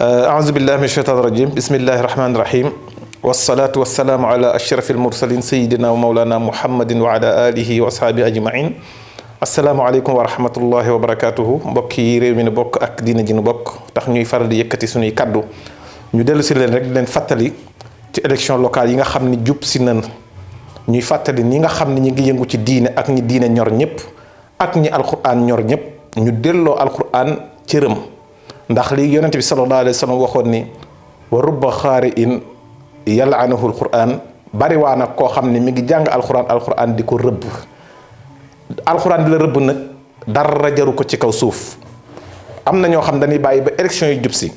أعوذ بالله من الشيطان الرجيم بسم الله الرحمن الرحيم والصلاة والسلام على أشرف المرسلين سيدنا ومولانا محمد وعلى آله وأصحابه أجمعين السلام عليكم ورحمة الله وبركاته mbokki réew mi nu bokk ak diina ji nu bokk tax ñuy faral di yëkkati suñuy kaddu ñu dellu si leen rek di leen fàttali ci élection locale yi nga xam ni jub si nan ñuy fàttali ñi nga xam ni ñi ngi yëngu ci diine ak ñi diine ñor ñëpp ak ñi alquran ñor ñëpp ñu delloo alquran cërëm ndax li yonent bi sallallahu alayhi wa sallam waxoon ni wa rubba xaari'in yal'anuhu alquran bari waa nag koo xam ne mi ngi jàng alquran di ko rëbb alquran di la rëbb nag dara jaru ko ci kaw suuf am na ñoo xam dañuy bàyyi ba élection yi jub si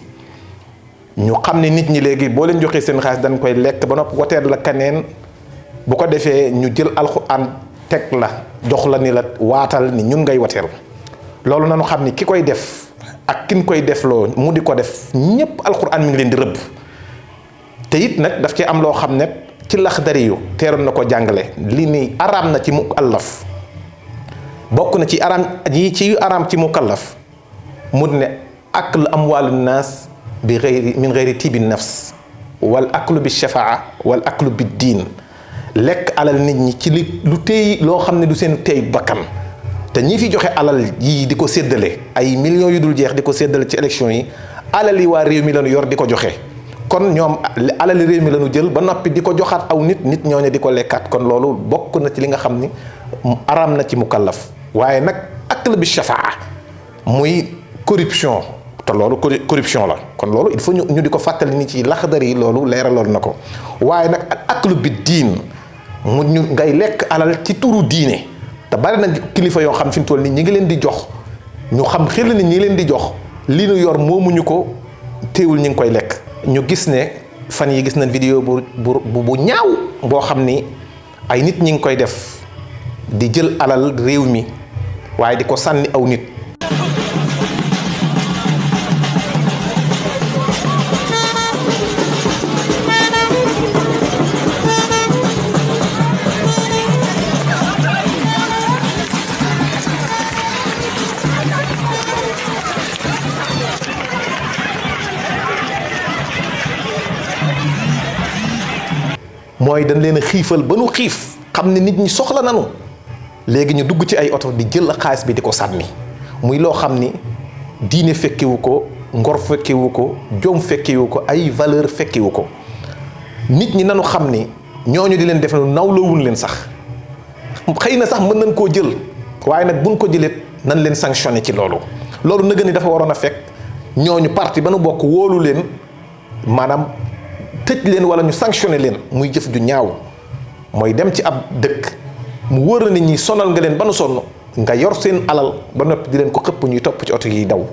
ñu xam ne nit ñi léegi boo leen joxee seen xaalis dañ koy lekk ba noppi woteel la kaneen bu ko defee ñu jël alquran teg la jox la ni la waatal ni ñun ngay woteel loolu nañu xam ni ki koy def ak kin koy defloo mu di ko def ñépp alquran mi ngi leen di rëbb te it nag daf ci am loo xam ne ci Laxdari yu teeroon na ko jàngale li ni araam na ci mukallaf bokk na ci araam yi ci araam ci mukallaf mu ne akl amwaalu naas bi gayri min gayri tibi nafs wal aklu bi shafaa wal aklu bi diin lekk alal nit ñi ci lu téy loo xam ne du seen téy bakkan te ñi fi joxe alal yi di ko séddale ay millions yu dul jeex di ko séddale ci élection yi alal yi waa réew mi lañu yor di ko joxe kon ñoom alal réew mi lañu jël ba noppi di ko joxaat aw nit ñooñu di ko lekkaat kon loolu bokk na ci li nga xam ni araam na ci mukallaf waaye nag akl bi shafaa muy corruption te loolu corruption la kon loolu il faut ñu di ko fàttali ni ci Laxdari yi loolu leeraloon na ko waaye nag aklu bi diin mu ñu ngay lekk alal ci turu diine te bari na kilifa yoo xam fi mu toll nii ñi ngi leen di jox ñu xam xel ni ñi leen di jox li ñu yor moomuñu ko teewul ñi ngi koy lekk. ñu gis ne fan yi gis nañ vidéo bu ñaaw boo xam ni ay nit ñi ngi koy def di jël alal réew mi waaye di ko sànni aw nit. mooy dañ leen a xiifal ba nu xiif xam ne nit ñi soxla nanu léegi ñu dugg ci ay oto di jël xaalis bi di ko sànni muy loo xam ni diine fekkewu ko ngor fekkewu ko jom fekkewu ko ay valeur fekkewu ko nit ñi nanu xam ni ñooñu di leen def nawloowuñ leen sax xëy na sax mën nañ koo jël waaye nag buñ ko jëlee nañ leen sanctionné ci loolu nëgë ni dafa waroon a fekk ñooñu parti ba nu bokk wóolu leen maanaam tëj leen wala ñu sanctionné leen muy jëf ju ñaaw mooy dem ci ab dëkk mu wóor na nit ñi sonal nga leen ba nu sonn nga yor seen alal ba noppi di leen ko xëpp ñuy topp ci oto yi daw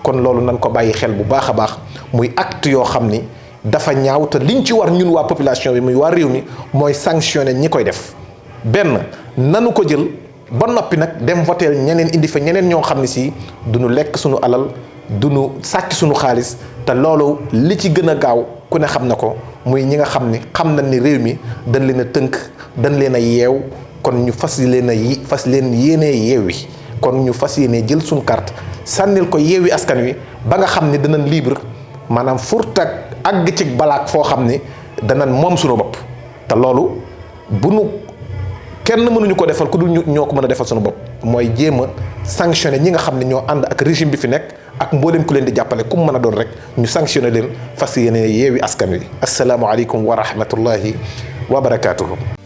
kon loolu nan ko bàyyi xel bu baax a baax muy acte yoo xam ni dafa ñaaw te liñ ci war ñun waa population bi muy waa réew mi mooy sanctionné ñi koy def benn nanu ko jël ba noppi nag dem voteel ñeneen indi fa ñeneen ñoo xam ne si duñu lekk suñu alal duñu sàcc suñu xaalis te loolu li ci gën a gaaw ku ne xam na ko muy ñi nga xam ni xam nañ ni réew mi dañ leen a tënk dañ leen a yeew kon ñu fas leen yéenee yeewi kon ñu fas yéenee jël suñu carte sànnil ko yeewi askan wi ba nga xam ni danañ libre maanaam furtak àgg ci balaak foo xam ni danañ moom suñu bopp te loolu bu nu kenn mënuñu ko defal ku dul ñoo ko mën a defal suñu bopp mooy jéem a sanctionné ñi nga xam ne ñoo ànd ak régime bi fi nekk ak mboolem ku leen di jàppale ku mu mën a doon rek ñu sanctionné leen fas yéene yeewi askan wi asalaamualeykum wa rahmatullahi wa barakaatuhu.